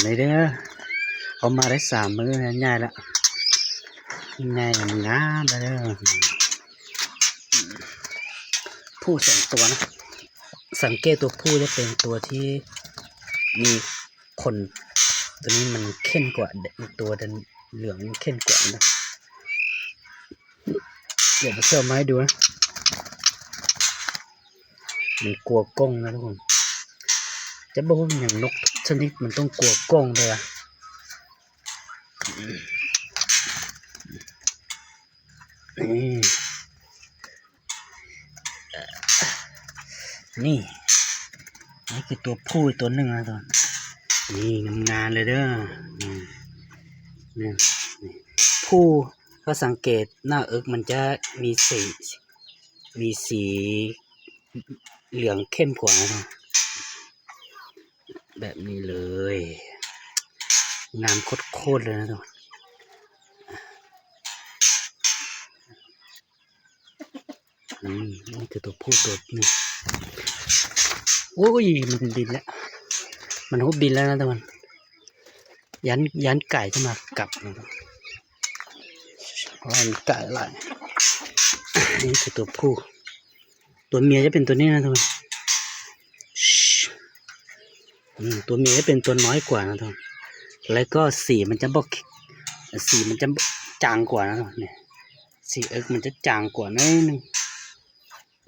ນີ້ເດີ ເອົາມາໄດ້ສາມມື້ແລ້ວ ໃຫຍ່ລະ ໃຫຍ່ງາມແລ້ວເດີ. ຜູ້ສອງຕົວນະ ສັງເກດຕົວຜູ້ຈະເປັນຕົວທີ່ມີ ຂົນຕົວນີ້ມັນເຂັ້ມກວ່າ ຕົວເຫຼືອງມັນເຂັ້ມກວ່ານະ. ດຽວຈະເອົາມາໃຫ້ດູນະ ມັນກົວກົ້ງນະທຸກຄົນ. ຈະບໍ່ຮູ້ຫຍັງນົກທຸກຊະນິດມັນຕ້ອງກົວກົ້ງເດີ. ນີ້ ນີ້ ນີ້ຄືຕົວຜູ້ອີກຕົວໜຶ່ງນະທຸກຄົນ. ນີ້ງາມໆເລີຍເດີ. ນີ້ ນີ້ ນີ້ ຜູ້ ຖ້າສັງເກດໜ້າເອິກມັນຈະມີສີ ມີສີເຫຼືອງເຂັ້ມກວ່ານະທຸກຄົນ. ແບບນີ້ເລີຍ ງາມໂຄດໆເລີຍນະທຸກຄົນ. ອືມ ນີ້ຄືຕົວຜູ້ຕົວໜຶ່ງ. ໂອ້ຍ ມັນບິນແລ້ວ ມັນຮູ້ບິນແລ້ວນະທຸກຄົນ. ຢ້ານ ຢ້ານໄກ່ຈະມາກັດນະທຸກຄົນ ເພາະວ່າມັນໄກ່ຫຼາຍ. ນີ້ຄືຕົວຜູ້ ຕົວເມຍຈະເປັນຕົວນີ້ນະທຸກຄົນ. ອືມ ຕົວເມຍຈະເປັນຕົວນ້ອຍກວ່ານະທຸກຄົນ ແລ້ວກໍສີມັນຈະບໍ່ ສີມັນຈະຈາງກວ່ານະທຸກຄົນ. ນີ້ ສີເອິກມັນຈະຈາງກວ່າໜ້ອຍໜຶ່ງ.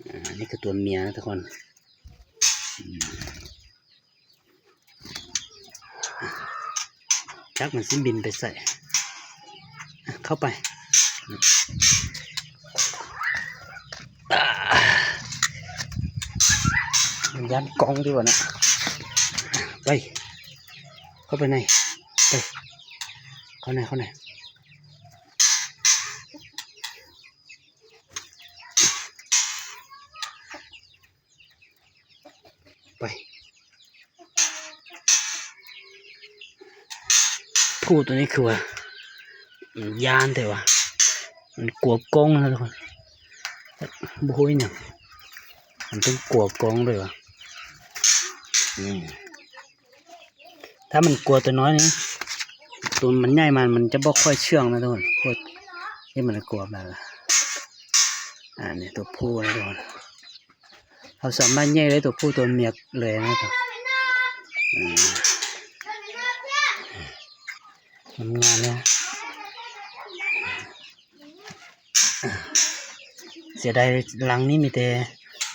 ອາ ນີ້ຄືຕົວເມຍນະທຸກຄົນ. ອືມ ຈັກມັນຊິບິນໄປໃສ. ເຂົ້າໄປ ຢ້ານກ້ອງດີກວ່ານະ. ໄປ ເຂົ້າໄປໃນ ໄປ ເຂົ້າໃນ ເຂົ້າໃນ. ໄປ ຜູ້ຕົວນີ້ຄືວ່າ ຢ້ານແທ້ວ່າ ມັນກົວກ້ອງນະທຸກຄົນ. ບໍ່ຮູ້ອີ່ຫຍັງ ມັນຕ້ອງກົວກ້ອງດ້ວຍວ່າ. ອືມ ຖ້າມັນກົວຕົວນ້ອຍນີ້ ຕົວມັນໃຫຍ່ມາ ມັນຈະບໍ່ຄ່ອຍເຊື່ອງນະທຸກຄົນ. ໂອ້ຍ ນີ້ມັນກົວແບບ ອາ ນີ້ຕົວຜູ້ນະທຸກຄົນ. ເຮົາສາມາດແຍກໄດ້ຕົວຜູ້ຕົວເມຍເລີຍນະ. ອືມ ງາມໆເນາະ. ເສຍດາຍຫຼັງນີ້ມີແຕ່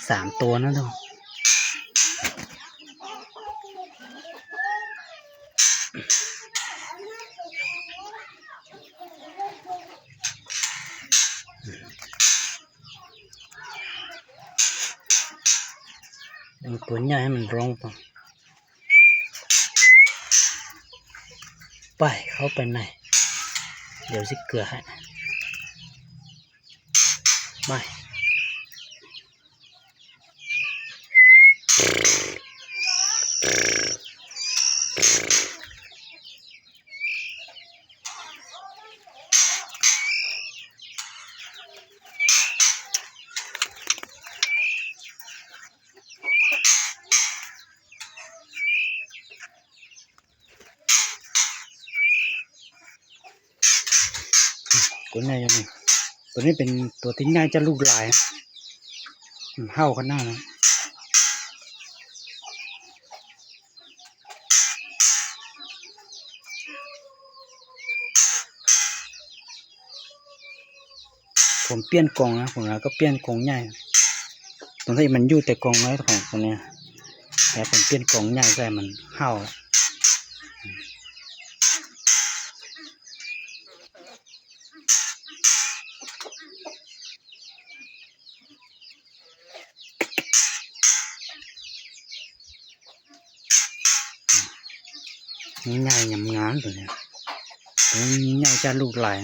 ສາມຕົວນະທຸກຄົນ. ເອົາຕົວໃຫຍ່ໃຫ້ມັນລົງໄປ ໄປ ເຂົ້າໄປໃນ ດຽວຊິເກືອໃຫ້ ໄປ. ຕົວໃຫຍ່ຢູ່ນີ້ ຕົວນີ້ເປັນຕົວທີ່ໃຫຍ່ຈະລູກຫຼາຍ ມັນເຫົ່າຂະໜາດນັ້ນ. ຜົມປ່ຽນກົງນະ ຜົມກໍປ່ຽນກົງໃຫຍ່ ຕອນທີ່ມັນຢູ່ແຕ່ກົງນ້ອຍຂອງຕົວນີ້ ແລ້ວຜົມປ່ຽນກົງໃຫຍ່ໃສ່ ມັນເຫົ່າ. ໃຫຍ່ງາມໆ ຕົວນີ້ ໂອ້ ໃຫຍ່ຈະລູກຫຼາຍ.